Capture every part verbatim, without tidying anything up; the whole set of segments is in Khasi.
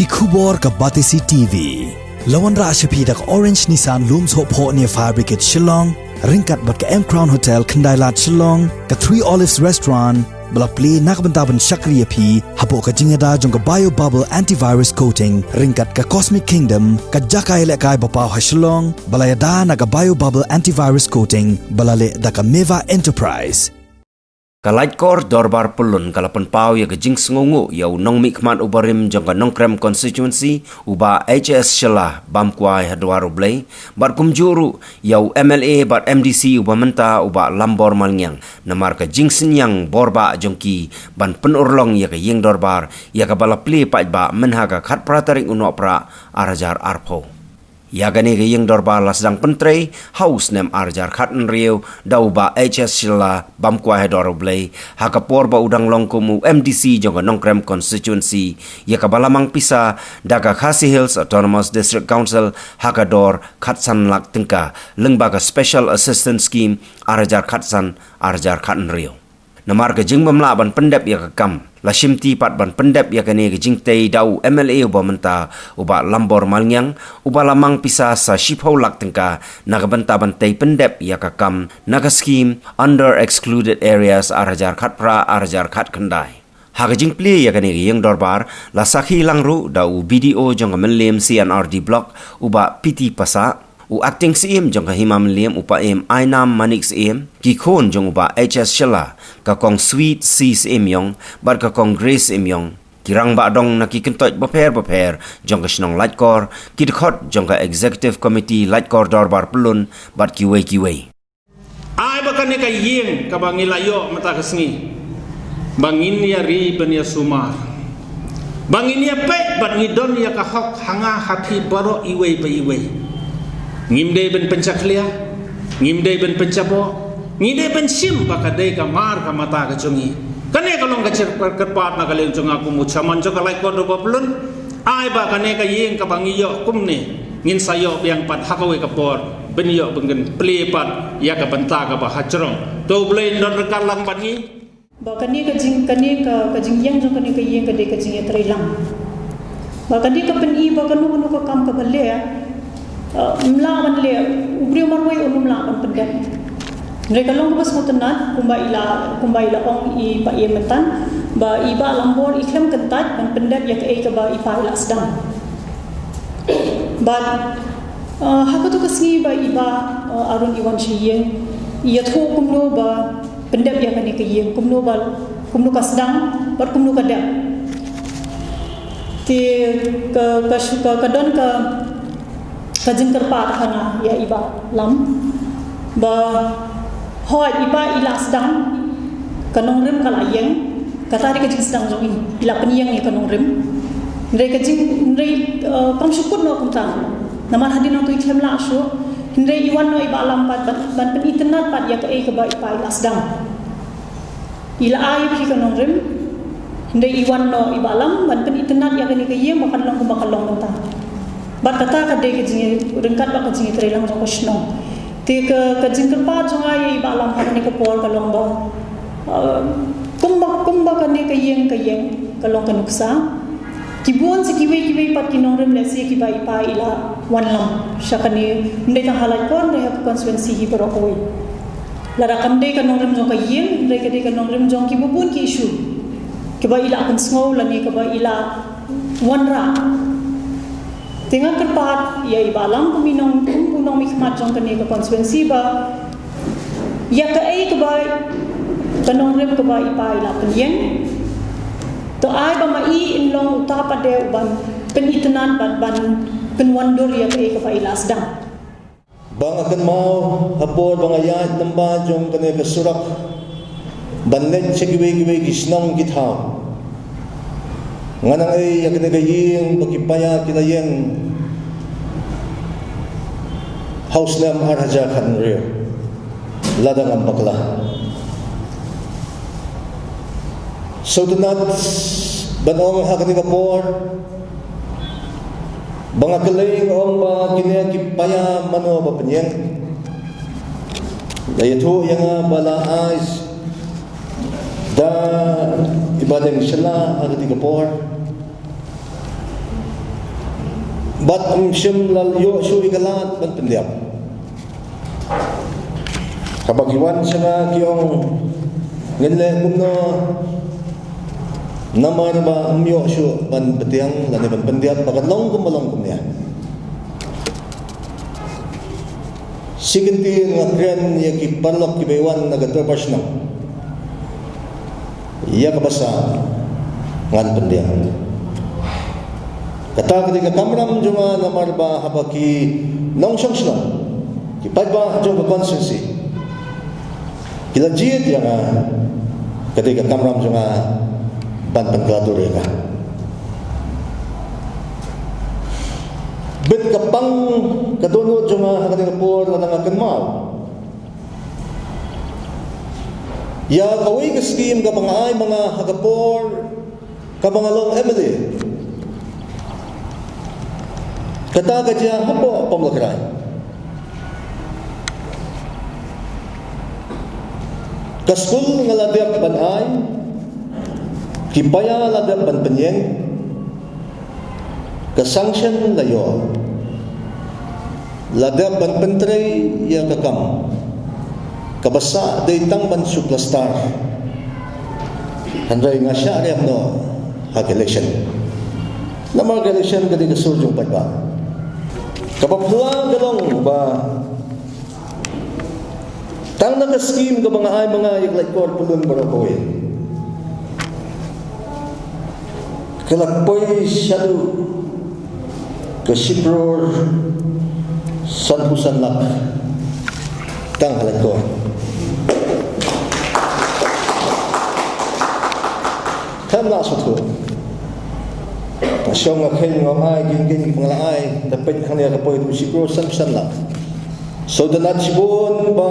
Ki khubor ka Batesi T V. La wanrah sha phi da ka Orange Nissan Lum Sohphoh near Fire Brigade Shillong, ryngkat bad ka M Crown Hotel Khyndailad Shillong, ka Three Olives Restaurant, ba la plie na ka bynta ban shakri ïa phi hapoh ka jingïada jong ka Bio Bubble Antivirus Coating, ryngkat ka Cosmic Kingdom, ka jaka ïalehkai ba paw ha Shillong, ba la ïada na ka Bio Bubble Antivirus Coating, ba la leh da ka Meva Enterprise. Ka Laitkor Dorbar Pyllun ka la pynpaw ïa ka jingsngewnguh ïa u nongmihkhmat u barim jong ka Nongkrem Constituency, u Bah H S Shylla, bam kwai ha dwar U Blei, bad kumjuh ruh ïa u M L A bad M D C uba mynta, u Bah Lambor Malngiang, namar ka jingsynñiang borbah jong ki ban pynurlong ïa ka ïing dorbar, ïa kaba la plie paidbah mynha ka khatphra tarik u Nohprah ar hajar arphew. Ïa kane ka ïing dorbar la sdang pyntrei ha u snem ar hajar khathynriew da u Bah H S Shylla, bam kwai ha dwar U Blei, ha ka por ba u dang long kum u M D C jong ka Nongkrem Constituency, ïa kaba la mang pisa da ka Khasi Hills Autonomous District Council ha ka dor khatsan lak tyngka, lyngba ka Special Assistance Scheme ar hajar khatsan ar hajar khathynriew. Namar ka jingbymlah ban pyndep ïa ka kam, la shimti pat ban pyndep ïa kane ka jingtei da u M L A uba mynta, u Bah Lambor Malngiang, uba la mang pisa sa shiphew lak tyngka na ka bynta ban tei pyndep ïa ka kam na ka skhim Under Excluded Areas ar hajar khatphra ar hajar khatkhyndai. Ha ka jingplie ïa kane ka ïing dorbar, la sakhi lang ruh da u B D O jong ka Mylliem C and R D Block, u Bah P T Passah, u Acting Syiem jong ka Hima Mylliem, u Paiem Ainam Manik Syiem, ki khun jong u Bah H S Shylla, ka Kong Sweet C Syiemiong bad ka Kong Grace Syiemiong, ki rangbah dong na ki kyntoit bapher bapher jong ka shnong Laitkor, ki dkhot jong ka Executive Committee Laitkor Dorbar Pyllun, bad kiwei kiwei. Ai ba kane ka ïing kaba ngi la ïoh mynta ka sngi, ba ngin ïa ri ban ïa sumar, ba ngin ïa peit bad ngi don ïa ka hok ha nga ha phi baroh iwei pa iwei. Ngim dei ban pynjakhlia, ngim dei ban pynjaboh, ngi dei ban shim ba ka dei ka mar ka mata ka jong ngi. Kane ka long ka jingkyrpad na ka liang jong nga kum u chairman jong ka Laitkor Dorbar Pyllun. Ai ba kane ka ïing kaba ngi ïoh kumne, ngin sa ïoh biang pat ha kawei ka por ban ïoh ban ngin plie pat ïa ka bynta kaba ha jrong. To U Blei un don ryngkat lang bad ngi. Ba kane ka jing, kane ka, ka jingïeng jong kane ka ïing ka dei ka jingïatreilang. Ba ka dei ka pyni ba kano kano ka kam kaba leh, eh, ym lah ban leh, u briew marwei um lah ban pyndep. Hynrei ka long kaba sngewtynnat, kumba i la, kumba i la ong i Paiem mynta, ba i Bah Lambor i khlem kyntait ban pyndep ïa kaei kaba i pa i la sdang. Bad, eh, ha kato ka sngi ba i Bah, eh, Arun i wan sha ïing, i ïathuh kumno ba pyndep ïa kane ka ïing, kumno ba, kumno ka sdang bad kumno ka dep. Te ka, ka shu-, ka, ka don ka, ka jingkyrpad ha nga ïa i Bah Lam, ba hooid i pa i la sdang, ka nongrim ka la ïeng, kata dei ka jingsdang jong i, i la pynïeng ïa ka nongrim. Hynrei ka jing, hynrei, eh, kam shu kut noh kumta. Namar hadien nangto i khlem lah shuh, hynrei i wan noh i Bah Lam pat ban, ban pynitynnad pat ïa kaei kaba i pa i la sdang. I la ai ïa phi ka nongrim, hynrei i wan noh i Bah Lam ban pynitynnad ïa kane ka ïing ba kan long kumba ka long mynta. Bad kata ka dei ka jingïa-, ryngkat bad ka jingïatreilang jong ka shnong. Te ka, ka jingkyrpad jong nga ïa i Bah Lam ha kane ka por ka long ba, eh, kumba, kumba kane ka ïing ka ïeng ka long ka nuksa. Ki bun sa kiwei kiwei pat ki nongrim lehse kiba i pa i la wanlam sha kane, ym dei tang ha Laitkor, ym dei ha ka constituency hi baroh kawei. Lada kam dei ka nongrim jong ka ïing, hynrei ka dei ka nongrim jong kiba bun ki issue kiba i la pynsngew lane kaba i la wanrah. Te nga kyrpad ïa i Bah Lam kum i nong, kum u nongmihkhmat jong kane ka constituency ba ïa kaei kaba, ka nongrim kaba i pa i la pynïeng, to ai ba ma i in long uta pat de uban pynitynnad bad ban pynwandur ïa kaei kaba i la sdang. Ba nga kynmaw ha por ba nga ïaid lyngba jong kane ka surok ban leit sha kiwei kiwei ki shnong ki thaw, nga nang ai ïa kane ka ïing ba ki paia ki la ïeng ha u snem ar hajar khathynriew. Lada ngam bakla. Sngewtynnat ban ong ha kane ka por ba nga kylli, nga ong ba kine ki paia mano ba pynïeng. La ïathuh ïa nga ba la ai da i Bah Deng Shylla ha kane ka por. Bad ym shym la ïoh shuh ïa ka lad ban pyndiap. Haba ki wan sha nga ki ong, ngin leh kumno, namar ba ym ïoh shuh ban btiang lane ban pyndiap, ba kan long kumba long kumne. Shi kyntien nga kren ïa ki paralok kiba wan na ka dorbar shnong. Ïa kaba sah ngan pyndiang. Kata ka dei ka kamram jong nga namar ba haba ki nongshong shnong, ki paidbah jong ka constituency ki la jied ïa nga, ka dei ka kamram jong nga ban pynkylla dur ïa ka. Bit ka pang ka dohnud jong nga ha kane ka por lada nga kynmaw ïa kawei ka skim kaba nga ai ma nga ha ka por kaba nga long M L A. Kata ka jia hapoh Pamlakrai. Ka skul nga la dep ban ai, ki paia la dep ban pynïeng, ka sanction la ïoh. La dep ban pyntrei ïa ka kam. Kaba sah dei tang ban shu plaster. Hynrei nga shah riam noh ha ka election. Namar ka election ka dei ka sur jong paidbah. Kaba phylla ka long ba tang na ka skim kaba nga ai ma nga ïa ka Laitkor Pyllun baroh kawei, ka la poi shaduh ka shi klur sanphew san lak tang ha Laitkor. Kam lah shuh. Nga shong nga kheiñ, nga ong ai, ki ïing ki ba nga la ai, te peit hangne ka poi haduh shi klur sanphew san lak. Sngewtynnat shibun ba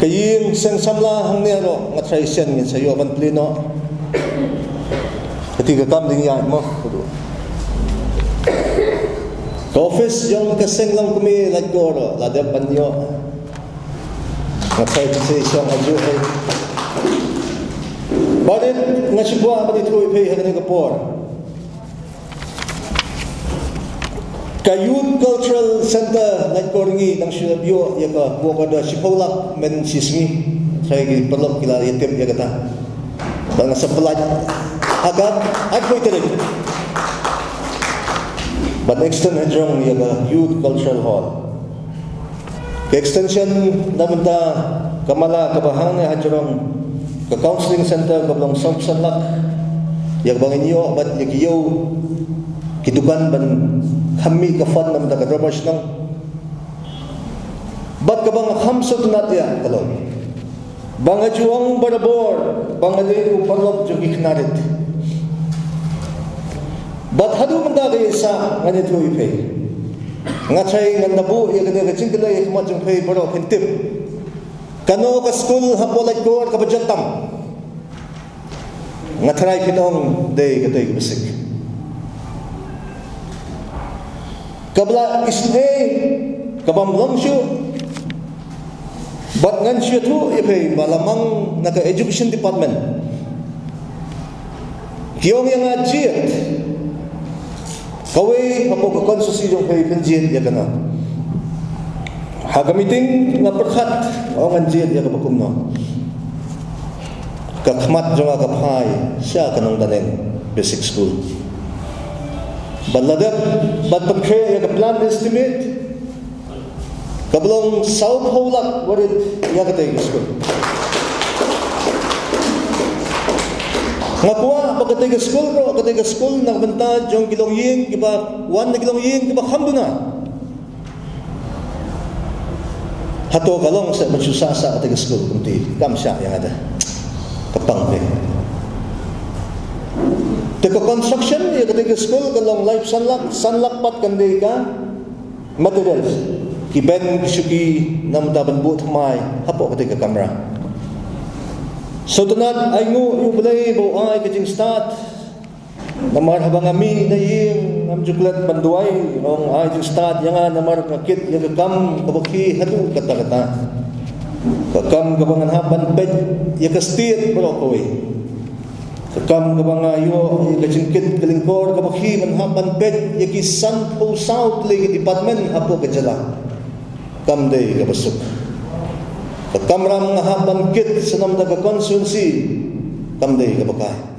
ka ïing seng samla hangne ruh nga tharai shen ngin sa ïoh ban plie noh. Kata ka kam dang ïaid mo. Ka office jong ka seng longkmie Laitkor ruh la dep ban ïoh. Nga tharai te sa shong ha juh hi. Ba dei nga shu kwah ban ïathuh ïa phi ha kane ka por. Ka Youth Cultural Center Laitkor ngi dang shu ïoh ïa ka work order shiphew lak mynshisngi. Tharai ki paralok ki la ïa tip ïa kata. Ba nga sa pynlait ha ka arphew tarik ban extend hajrong ïa ka Youth Cultural Hall. Ka extension na bynta ka mala kaba hangne hajrong, ka counseling center kaba long sawphew san lak, ïa kaba ngin ïoh bad ïa ki ïew ki dukan ban kham mih ka fund na bynta ka dorbar shnong. Bad kaba nga kham sngewtynnat ïa ka long ba nga ju ong barabor ba nga dei u paralok jong ki khynnah rit. Bad haduh mynta ka ïa sah ngan ïathuh ïa phi. Nga tharai ngan da buh ïa kane ka jingkylli ha khmat jong phi baroh phin tip. Kano ka skul hapoh Laitkor kaba jot tam? Nga tharai phin ong dei katei ka basic. Kaba la isynei, kabym long shuh. Bad ngan shu ïathuh ïa phi ba la mang na ka education department. Ki ong ïa nga jied. Kawei hapoh ka constituency jong phi phin jied ïa kano? Ha ka meeting nga pyrkhat, nga ong ngan jied ïa kaba kumno. Ka khmat jong nga ka phai sha ka Nongdaneng Basic School. Bad la dep ban pynkhreh ïa ka plan estimate, kaba long sawphew lak barit ïa katei ka skul. Nga kwah ba katei ka skul ruh, katei ka skul na ka bynta jong ki longïing kiba wan na ki longïing kiba kham duna. Hato ka long seh ban shu sah sah katei ka skul kumta, kam shah ïa nga da. Ka pang phi. Te ka construction ïa katei ka skul ka long laiphew san lak, san lak pat kan dei ka materials, ki bench, ki shuki, namar ban buh thymmai hapoh katei ka kamra. Sngewtynnat, ainguh ïa U Blei ba u ai ka jingstad. Namar haba nga mih na ïing ngam ju klet ban duwai, nga ong ai jingstad ïa nga namar nga kit ïa ka kam kaba khih haduh katta katta. Ka kam kaba ngan hap ban peit ïa ka state baroh kawei. Ka kam kaba nga ïoh ïa ka jingkit ka lyngkor kaba khie ban hap ban peit ïa ki sanphew saw tylli ki department hapoh ka jylla kam dei kaba suk. Ka kamram nga hap ban kit sha namar ka constituency kam dei kaba kai.